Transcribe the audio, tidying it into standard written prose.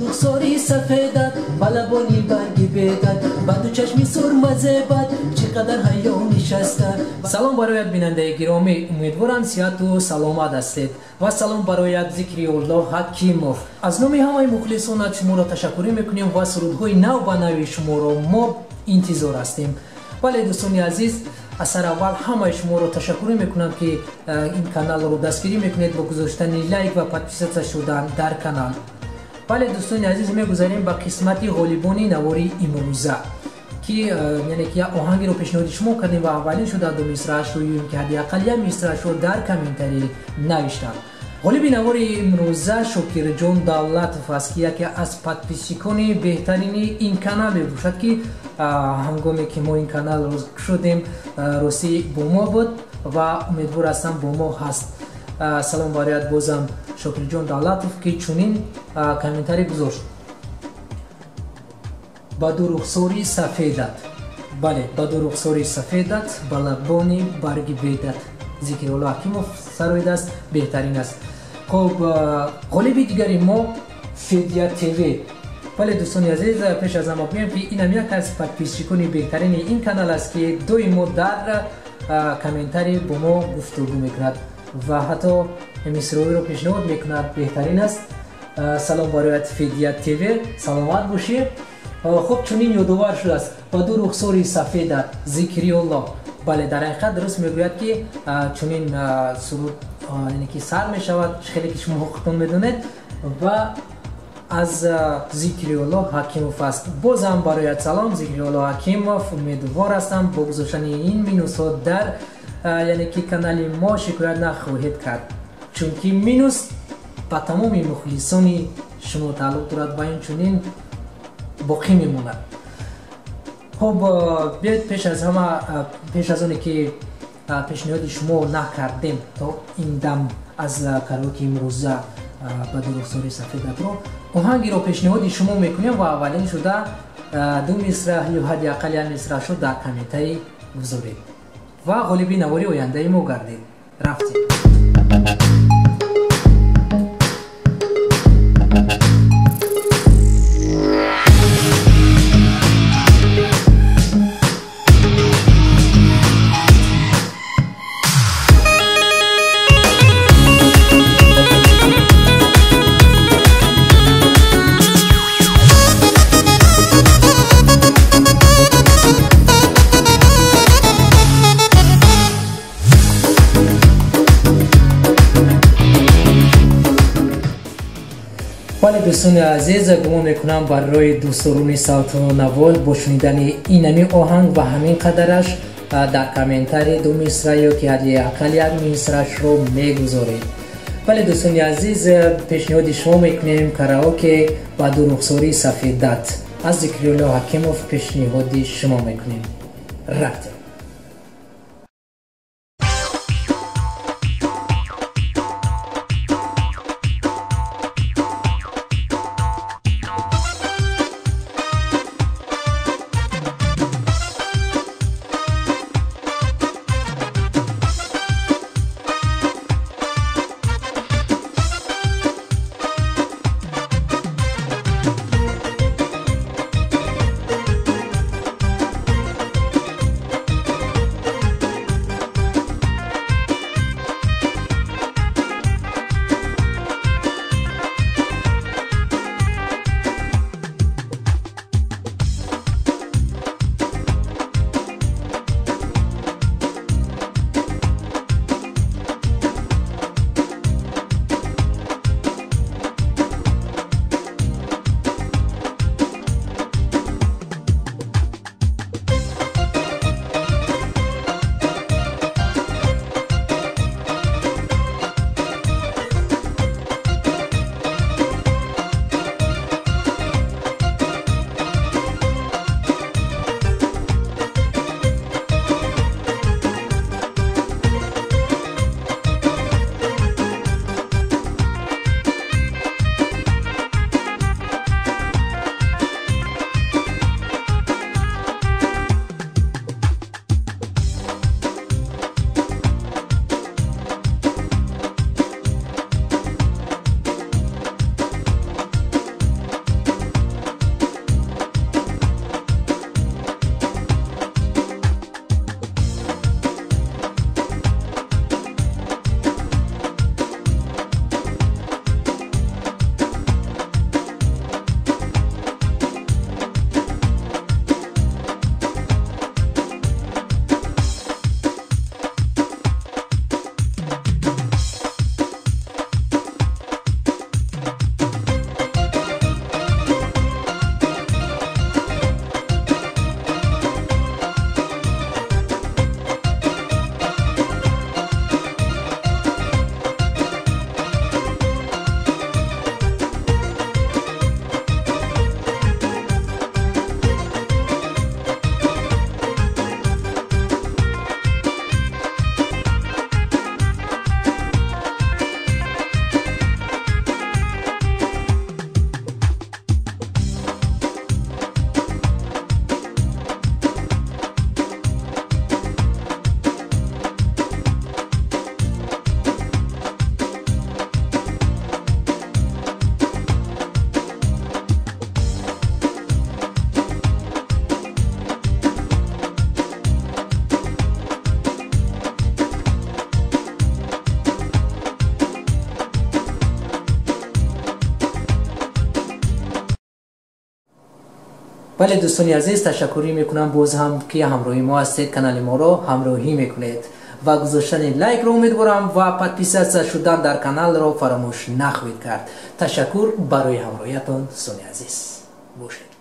Рухсори сафедат, ба лабони барги бедат, ба ду чашми сурма зебат, чӣ қадар ҳаё нишаста. Салом барояд бинандаи гиромӣ, умедворам сиҳату саломат ҳастед ва салом барояд Зикриулло Ҳакимов. Аз номи ҳамаи мухлисонат шуморо ташаккурӣ мекунем ва сурудҳои нав ба нави шуморо мо интизор ҳастем. Бале, дӯстони азиз, аз сар аввал ҳамаи шуморо ташаккурӣ мекунам, ки ин каналро дастгирӣ мекунед бо гузоштани лайк ва подписаться шудан дар канал. Бале, дӯстони азиз, мегузарем ба қисмати ғолибони навори имрӯза, ки яъне ки як оҳангеро пешниҳоди шумо кардем ва аввалин шуда ду мисраашро ё ин ки ҳадди ақал як мисраашро дар комментарӣ навиштам. Ғолиби навори имрӯза Шокирҷон Давлатов аст, ки яке аз подписчикони беҳтарини ин канал мебошад, ки ҳангоме ки мо ин каналро кушодем, росӣ бо мо буд ва умедвор ҳастам бо мо ҳаст. Салом барояд бозам Шокирҷон Давлатов, ки чунин комментарӣ гузошт: ба ду рухсори сафедат, бале, ба ду рухсори сафедат, ба лабони барги бедат. Зикрулло Ҳакимов сароидааст, беҳтарин аст. Хуб, ғолиби дигари мо Федя ТВ. Бале, дӯстони азиз, пеш аз ҳама гӯям, ки инам як аз подписчикони беҳтарини ин канал аст, ки доимо дар комментарӣ бо мо гуфтугӯ мекунад ва ҳатто мисроиро пешниҳод мекунад, беҳтарин аст. Салом барояд Федя ТВ, саломат бошӣ. Хуб, чунин ёдовар шудааст: ба ду рухсори сафедат, Зикриулло. Бале, дар ҳақиқат дуруст мегӯяд, ки чунин суруд яъне ки сар мешавад, хеле ки шумо худтон медонед, ва аз Зикриулло Ҳакимов аст. Бозам барояд салом Зикриулло Ҳакимов, умедвор ҳастам бо гузоштани ин минусҳо дар яъне ки канали мо шикоят нахоҳед кард, чунки минус ба тамоми мухлисони шумо тааллуқ дорад ва инчунин боқӣ мемонад. Хуб, биёед пеш аз ҳама, пеш аз оне ки пешниҳоди шумо накардем то ин дам аз караоке имрӯза ба ду рухсори сафедатро, оҳангеро пешниҳоди шумо мекунем ва аввалин шуда ду мисра ё ҳадди ақал як мисраашро дар комментарӣ гузоред ва ғолиби навори ояндаи мо гардед. Рафтем. Бале, дӯстони азиз, гумон мекунам барои дӯстдорони савту навол бо шунидани инами оҳанг ва ҳамин қадараш дар комментари ду мисра ё ки ҳадди ақал як мисрашро мегузоред. Бале, дӯстони азиз, пешниҳоди шумо мекунем караоке ба ду рухсори сафедат аз Зикриулло Ҳакимов пешниҳоди шумо мекунем. Рафтем. Бале, дӯстони азиз, ташаккурӣ мекунам боз ҳам, ки ҳамроҳи мо ҳастед, канали моро ҳамроҳӣ мекунед ва гузоштани лайкро умедворам ва подписаться шудан дар каналро фаромӯш нахоҳед кард. Ташаккур барои ҳамроҳиятон, дӯстони азиз, бошед.